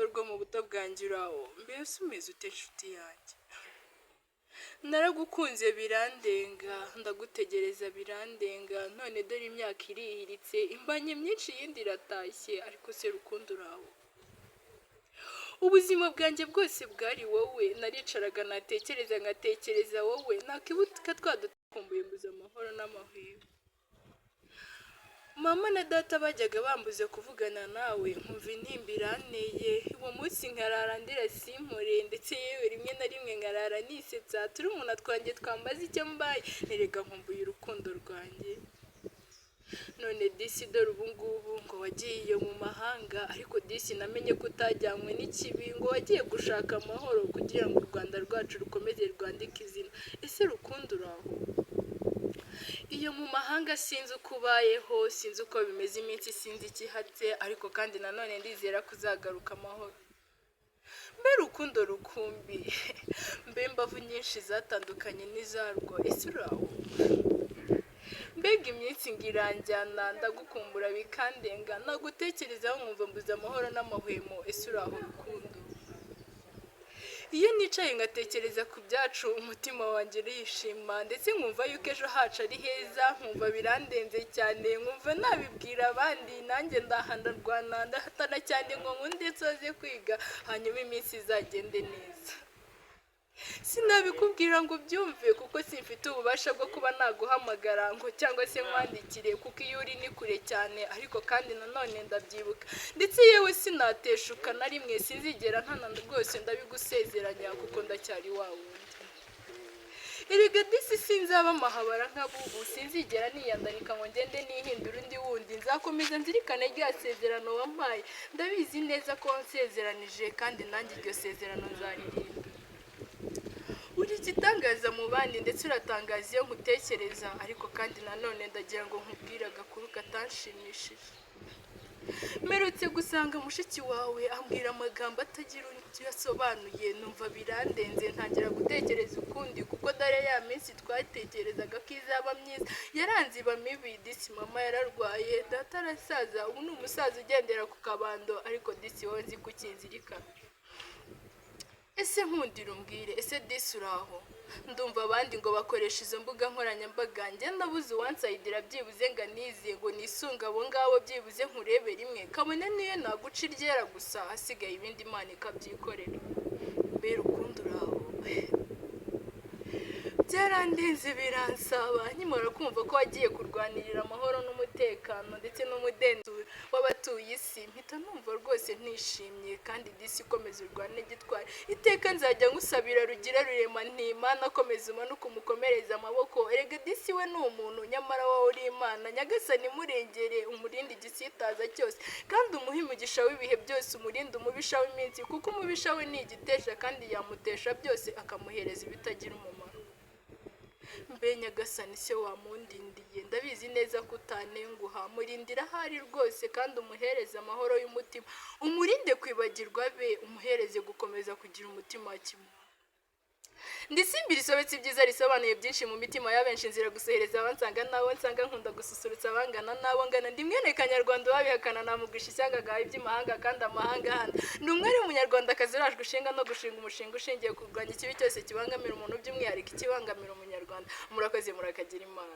Rwo mu buto bwanjye, uraho? Mbese umeze ute, nshuti yanjye? Naragukunze birandenga, ndagutegereza birandenga, none dore imyaka irihiritse, imbanye myinshi, iyindi iratashye. Ariko se Rukundo, uraho? Ubuzima bwanjye bwose bwari wowe. Naricaraga natekereza, ngatekereza wowe, nakibuka twa dukumbuye, mbuze amahoro n'amahwemo. Mama na data bajyaga bambuza kuvugana nawe, nkumva intimba iranteye. Uwo munsi nkarara ndira simpore, ndetse yewe rimwe na rimwe nkarara nisetsa. Turumuna twanjye twambaza icyo mbaye, nerega nkumbuye urukundo rwanjye. None disi dore ubu ngubu ngo wagiye iyo mu mahanga, ariko disi namenye ko utajyanywe n'ikibi, ngo wagiye gushaka amahoro kugira ngo u Rwanda rwacu rukomeze rwandike izina. Ese Rukundo, uraho iyo mu mahanga? Sinzi uko ubayeho, sinzi uko bimeze, iminsi sinzi ikihatse, ariko kandi nanone ndizera ko uzagaruka amahoro. Mbe Rukundo rukumbi, mbe mbavu nyinshi zatandukanye n'izarwo, ese uraho? Mbega iminsi ngo iranjyana, ndagukumbura bikandenga, nagutekerezaho nkumva mbuze amahoro n'amahwemo. Ese uraho, Rukundo? Iyo nicaye ngatekereza ku byacu, umutima wanjye urishima, ndetse nkumva yuko ejo hacu ari heza, nkumva birandenze cyane, nkumva nabibwira abandi. Nanjye ndaha ndarwana, ndahatana cyane ngo nkunde nsoze kwiga, hanyuma iminsi izagende neza. Sinabikubwira ngo ubyumve kuko simfite ububasha bwo kuba naguhamagara ngo cyangwa se nkwandikire, kuko iyo uri ni kure cyane. Ariko kandi nanone ndabyibuka, ndetse yewe sinateshuka na rimwe, sinzigera ntana rwose, ndabigusezeranya kuko ndacyari wa wundi. Erega disi sinzaba amahabara nk'abubu, sinzigera niyandarika ngo ngende nihindura undi wundi. Nzakomeza nzirikane rya sezerano wampaye. Ndabizi neza ko wansezeranije, kandi nanjye iryo sezerano nzaririnda. Uri igitangaza mu bandi, ndetse uratangaza iyo nkutekereza. Ariko kandi nanone ndagira ngo nkubwire agakuru katanshimishije. Mperutse gusanga mushiki wawe, ambwira amagambo atagira icyo asobanuye, numva birandenze, ntangira gutekereza ukundi, kuko dore ya minsi twatekerezaga ko izaba myiza yaranze iba mibi. Disi mama yararwaye, data arasaza, ubu ni umusaza ugendera ku kabando. Ariko disi wowe nzi ko ukinzirikana. Ese nkundira umbwire, ese disi uraho? Ndumva abandi ngo bakoresha izo mbuga nkoranyambaga, njye ndabuze uwansayidira byibuze ngo anize, ngo nisunge abo ngabo, byibuze nkurebe rimwe, kabone niyo naguca iryera gusa, hasigaye ibindi Imana ikabyikorera. Mbere ukundi uraho? Byarandenze biransaba nkimara kumva ko wagiye kurwanirira amahoro n'umutekano ndetse n'umudendezo w'abatuye isi, mpita numva rwose ntishimye. Kandi disi ikomeza urwane gitwari, iteka nzajya ngusabira rugira rurema nti: "Imana akomeza umanuke umukomereze amaboko." Erega disi we ni umuntu, nyamara wowe uri Imana. Nyagasani murengere, umurinde igisitaza cyose, kandi umuhe umugisha w'ibihe byose, umurinde umubisha w'iminsi, kuko umubisha we ni igitesha, kandi yamutesha byose akamuhereza ibitagira umumaro. Mbe Nyagasani se wamundindiye? Ndabizi neza ko utanenguha. Murindira ahari rwose, kandi umuhereze amahoro y'umutima, umurinde kwibagirwa be, umuhereze gukomeza kugira umutima wa kimuntu. Ndi Simbi risobetse ibyiza, risobanuye byinshi mu mitima ya benshi, nzira gusohereza abansanga n'abo nsanga, nkunda gususurutsa abangana n'abo ngana. Ndi mwene Kanyarwanda, uwabihakana namugisha ishyanga agaha iby'imahanga kandi amahanga ahanda. Ndi umwari w'Umunyarwandakazi urajwe ishinga no gushinga umushinga ushingiye kurwanya ikibi cyose kibangamira umuntu, by'umwihariko ikibangamira Umunyarwanda. Murakoze, murakagira Imana.